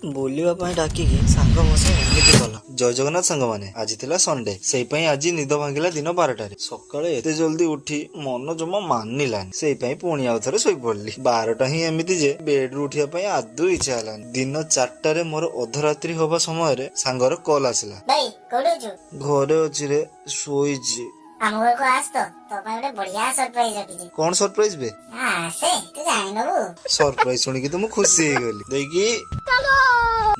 ବୁଲିବା ପାଇଁ ଡାକିକି ସାଙ୍ଗ ମୋ ସହ ଏମିତି କଲା। ଜୟ ଜଗନ୍ନାଥ ସାଙ୍ଗମାନେ, ଆଜି ଥିଲା ସଣ୍ଡେ। ସେଇ ପାଇଁ ଆଜି ନିଦ ଭାଙ୍ଗିଲା ଦିନ 12ଟାରେ। ସକାଳେ ଏତେ ଜଲ୍ଦି ଉଠି ମନ ଜମା ମାନିଲାନି। ସେଇ ପାଇଁ ପୁଣି ଆଉ ଥରେ ଶୋଇପଡିଲି। 12ଟା ହିଁ ଏମିତି ଯେ ବେଡରୁ ଉଠିବା ପାଇଁ ଆଦୌ ଇଚ୍ଛା ହେଲାନି। ଦିନ 4ଟାରେ ମୋର ଅଧରାତ୍ରି ହବା ସମୟରେ ସାଙ୍ଗର କଲ୍ ଆସିଲା। ଭାଇ, କୋଉଠି ଅଛୁ? ଘରେ ଅଛି ରେ, ଶୋଇଛି। ଆମ ଘରକୁ ଆସ ତ, ତୋ ପାଇଁ ଗୋଟେ ବଢିଆ ସରପ୍ରାଇଜ ରଖିଛି। କଣ ସରପ୍ରାଇଜ ବେ? ଆସେ, ତୁ ଜାଣିନବୁ। ସରପ୍ରାଇଜ ଶୁଣିକି ତ ମୁଁ ଖୁସି ହେଇଗଲି। ଦେଇକି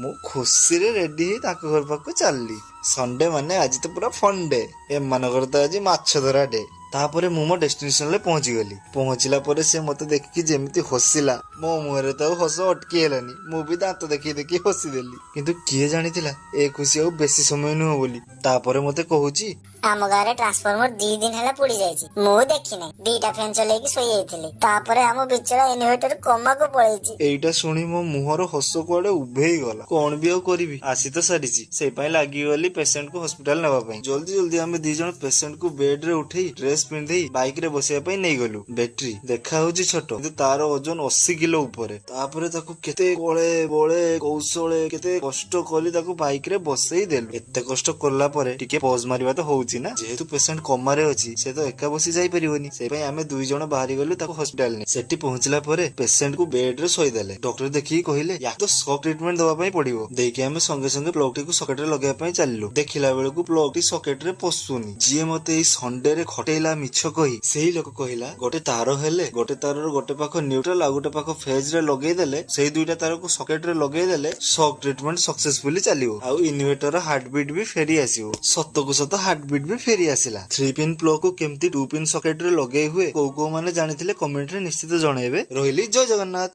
ମୁଁ ଖୁସିରେ ରେଡି ହେଇ ତାଙ୍କ ଘର ପାଖକୁ ଚାଲିଲି। ସଣ୍ଡେ ମାନେ ଆଜି ତ ପୁରା ଫନ୍ ଡେ। ଏମାନଙ୍କର ତ ଆଜି ମାଛ ଧରା ଡେ। ତାପରେ ମୁଁ ମୋ ଡେଷ୍ଟିନେସନରେ ପହଞ୍ଚିଗଲି। ପହଞ୍ଚିଲା ପରେ ସେ ମତେ ଦେଖିକି ଯେମିତି ହସିଲା, ମୋ ମୁହଁରେ ତ ଆଉ ହସ ଅଟକି ହେଲାନି। ମୁଁ ବି ଦାନ୍ତ ଦେଖେଇ ଦେଖେଇ ହସିଦେଲି। କିନ୍ତୁ କିଏ ଜାଣିଥିଲା ଏ ଖୁସି ଆଉ ବେଶୀ ସମୟ ନୁହଁ ବୋଲି। ତାପରେ ମତେ କହୁଛି, ଆମ ଗାଁରେ ଟ୍ରାନ୍ସଫର୍ମର 2 ଦିନ ହେଲା ପୋଡି ଯାଇଛି। ମୁଁ ଦେଖିନାହିଁ, ଦିଟା ଫ୍ୟାନ ଚଲେଇକି ଶୋଇଯାଇଥିଲି। ତାପରେ ଆମ ବିଚରା ଇନଭର୍ଟର କୋମାକୁ ପଳେଇଛି। ଏଇଟା ଶୁଣି ମୋ ମୁହଁର ହସ କୁଆଡେ ଉଭେଇ ଗଲା। କଣ ବି ଆଉ କରିବି, ଆସି ତ ସାରିଛି। ସେଇ ପାଇଁ ଲାଗିଗଲି ପେସେଣ୍ଟ କୁ ହସ୍ପିଟାଲ ନେବା ପାଇଁ। ଜଲ୍ଦି ଜଲ୍ଦି ଆମେ ଦି ଜଣ ପେସେଣ୍ଟ କୁ ବେଡ ରେ ଉଠେଇ, ଡ୍ରେସ ପିନ୍ଧେଇ ବାଇକ ରେ ବସିବା ପାଇଁ ନେଇଗଲୁ। ବ୍ୟାଟେରୀ ଦେଖା ହଉଛି ଛୋଟ, କିନ୍ତୁ ତାର ଓଜନ 80 କିଲୋ ଉପରେ। ତାପରେ ତାକୁ କେତେ କଳେ ବଳେ କୌଶଳେ କେତେ କଷ୍ଟ କରି ତାକୁ ବାଇକ ରେ ବସେଇ ଦେଲୁ। ଏତେ କଷ୍ଟ କଲା ପରେ ଟିକେ ପୋଜ ମାରିବା ତ ହଉଛି ନା। ଯେହେତୁ ପେସେଣ୍ଟ କୋମାରେ ଅଛି, ସେ ତ ଏକା ବସି ଯାଇପାରିବନି। ସେଇ ପାଇଁ ଆମେ ଦୁଇ ଜଣ ବାହାରି ଗଲୁ ତାକୁ ହସ୍ପିଟାଲ ନେଇ। ସେଠି ପହଞ୍ଚିଲା ପରେ ପେସେଣ୍ଟ କୁ ବେଡ ରେ ଶୋଇଦେଲେ। ଡକ୍ଟର ଦେଖିକି କହିଲେ, ୟାକୁ ତ ସକ୍ ଟ୍ରିଟମେଣ୍ଟ ଦବା ପାଇଁ ପଡିବ। ଦେଇକି ଆମେ ସଙ୍ଗେ ସଙ୍ଗେ ପ୍ଲଗ ଟିକୁ ସକେଟ ରେ ଲଗେଇବା ପାଇଁ ଚାଲିଲୁ। ଦେଖିଲା ବେଳକୁ ପ୍ଲଗ ଟି ସକେଟ ରେ ପଶୁନି। ଯିଏ ମତେ ଏଇ ସଣ୍ଡେ ରେ ଖଟେଇଲା ମିଛ କହି, ସେଇ ଲୋକ କହିଲା, ଗୋଟେ ତାର ହେଲେ ଗୋଟେ ତାରର ଗୋଟେ ପାଖ ନ୍ୟୁଟ୍ରାଲ ଆଉ ଗୋଟେ ପାଖ ଫେଜ ରେ ଲଗେଇ ଦେଲେ, ସେଇ ଦୁଇଟା ତାରକୁ ସକେଟ ରେ ଲଗେଇ ଦେଲେ ସକ୍ ଟ୍ରିଟମେଣ୍ଟ ସକ୍ସେସଫୁଲି ଚାଲିବ ଆଉ ଇନଭର୍ଟର ହାର୍ଟ ବିଟ୍ ବି ଫେରି ଆସିବ। ସତକୁ ସତ ହାର୍ଟ ବିଟ୍ ବି ଫେରି ଆସିଲା। ଥ୍ରୀ ପିନ୍ ପ୍ଲଗ କୁ କେମିତି ଟୁ ପିନ୍ ସକେଟ ରେ ଲଗେଇ ହୁଏ, କୋଉ କୋଉ ମାନେ ଜାଣିଥିଲେ କମେଣ୍ଟ ରେ ନିଶ୍ଚିତ ଜଣେଇବେ। ରହିଲି, ଜୟ ଜଗନ୍ନାଥ।